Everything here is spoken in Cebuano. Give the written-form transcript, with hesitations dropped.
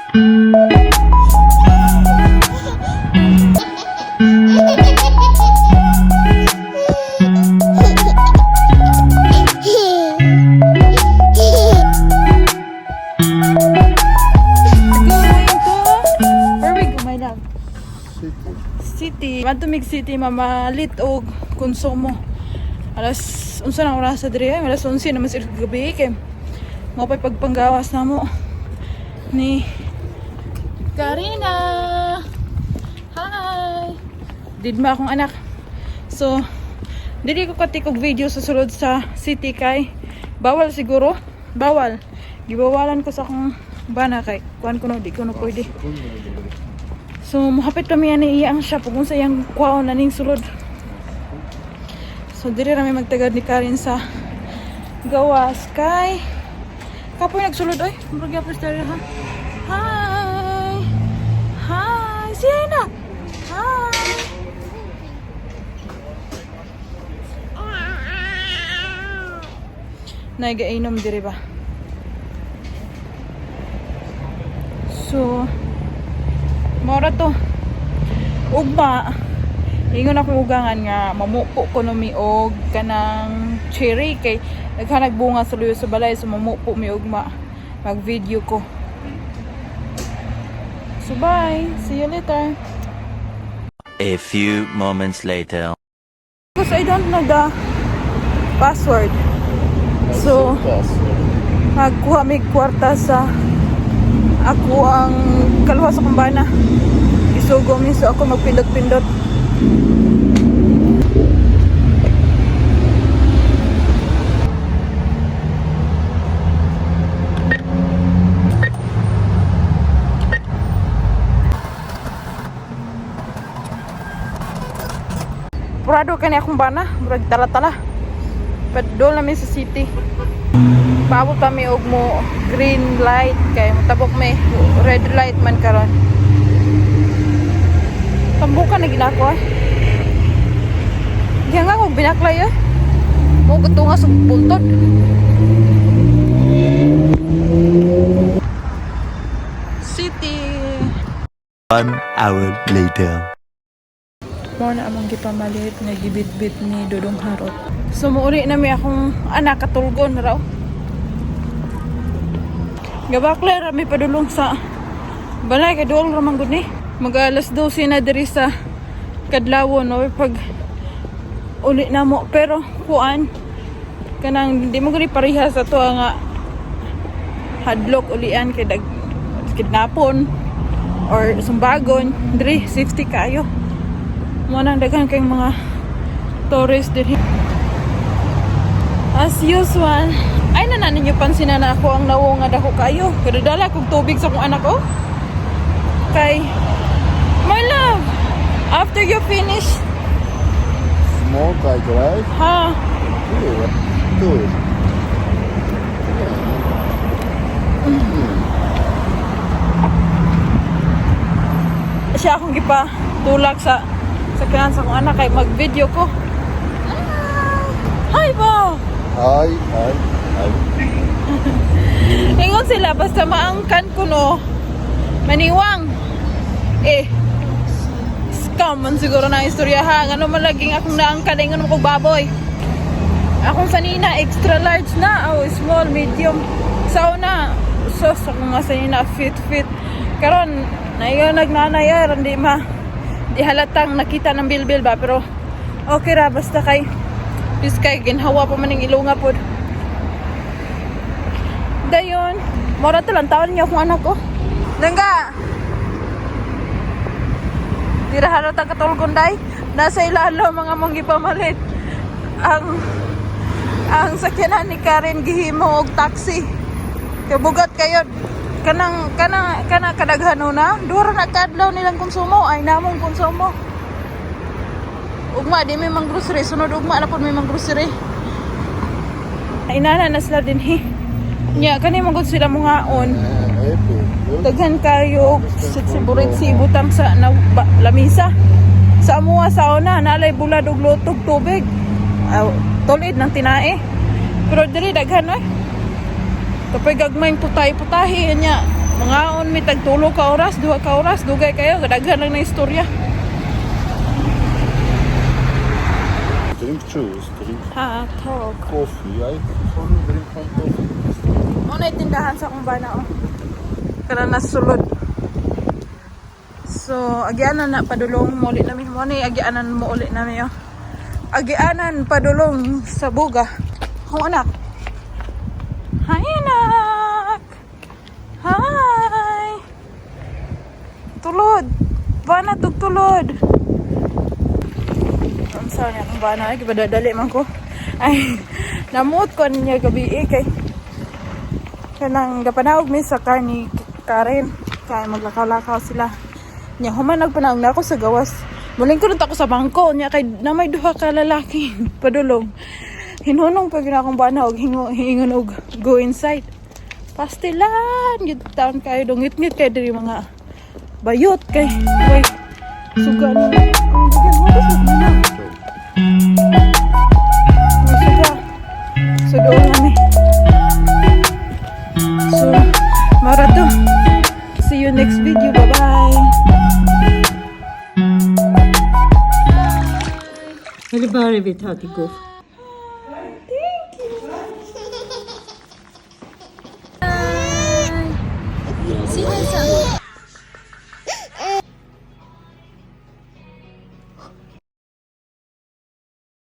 Going to, where we go, my love? City. City. Madto mig city, mamalit og konsumo. Alas unsa na oras sa diri? Alas 11 naman sila gabi kay mao pa'y pagpanggawas namo ni Karina. Hi. Didma akong anak. So, dili ko ka-take og video sa sulod sa city kay bawal siguro. Bawal. Gibawalan ko sa akong bana kay kuan ko no, di ko no pwede. So, muhapit kami ani iya ang shop kung sa iyang kuwaon na ning sulod. So, diri rami magtagad ni Karin sa gawas kay kapoy nagsulod oy. Murag gyapon sa ha. Hi. Hi. Siena. Hi. Nagainom diri ba? So, mora to. Ugma, ingon akong ugangan nga mamupo ko no mi og kanang cherry kay naghanag bunga sa luyo sa balay, so mamupo mi ugma, mag video ko. So bye, see you later. A few moments later. Because I don't know the password. So, magkuha mig kwarta sa ako ang kaluha sa kumbana. Isugo mi, so ako magpindot-pindot. Purado kani akong bana, murag tala-tala. Padol namin sa city. Paabot pa mi og mo green light kay motabok mi, red light man karon. Tambukan na ginako ay. Diyan nga kog binaklay eh. Mo katunga sa buntod. City. One hour later. Mao na among gipamalit nga gibitbit ni Dudong Harot. So muuli na mi, akong anak katulgon raw. Gabaklay ra mi padulong sa balay kay duol ra man gud ni. Mag alas 12 na diri sa kadlawon no pag uli na mo, pero kuan kanang di mo gani pareha sa to nga hadlok ulian kay dag kidnapon or sumbagon. Diri safety kayo mo nang daghan kay mga tourist diri as usual. Ay na ninyo pansin na ako ang nawong nga dako kayo. Pero dala kog tubig sa akong anak ko. Kay my love, after you finish Smoke, I drive. Ha? Good. Good. Yeah. Siya akong gipa tulak sa sakyanan sa akong anak kay mag-video ko. Hi ba. Hi, hi, hi. Ingon sila basta maangkan ko no maniwang. Eh, scam man siguro na ang istorya ha. Ngano man laging akong naangkan, ingon mo kog baboy. Akong sanina extra large na oh, small, medium. Sa una, sos ako nga sanina fit fit. Karon naiyo nagnanay ay di ma di halatang nakita ng bilbil ba, pero okay ra basta kay bis kay ginhawa pa man ning ilunga pod. Dayon, mora to lang taon niya akong anak ko. Langga. Dira harot ang katulgon day. Nasa ilalo mga mong gipamalit. Ang sakyanan ni Karen gihimo og taxi. Kay bugat kayo kanang kanang kanang kadaghan na duha ra na kadlaw nilang konsumo ay namong konsumo. Ugma di may mang grocery, sunod ugma na pud may mang grocery. Inana na sila din he. Nya kani man gud sila mungaon. Yeah, happy. Good. Daghan kayo sa si ibutang sa na, ba, lamisa. Sa amuha sa una, nalay bulad og lutog tubig. Aw, tulid ng tinae. Pero diri daghan oy. Kapoy gagmay putay-putahi nya. Mangaon mi tag 3 ka oras, 2 ka oras, dugay kayo, kadaghan lang na istorya. Drink juice, drink Hotdog. Coffee. I only drink one coffee. Mo na tindahan sa akong bana oh. Kana nasulod. So, agianan na padulong mo ulit namin. Mo na agianan mo ulit namin oh. Agianan padulong sa buga. Akong anak. Hi, anak. Hi. Tulod. Bana tugtulod. Ang sorry akong bana ay gipadadali man ko. Ay, namuot ko niya gabi eh, kay kanang gapanawag mi sa car ni Karen kay maglakaw-lakaw sila nya. Human nagpanaog na ako sa gawas, muling ko ako sa bangko nya kay na may duha ka lalaki padulong. Hinunong pa gyud akong bana og hingo hingon og "Go inside." Pastilan gyud taon kayo, dungit-ngit kay diri, mga bayot kay way suga na ang bigyan mo na may suga. So doon kami. So, mara to. See you next video. Bye-bye. ولی باره به تاتی گفت.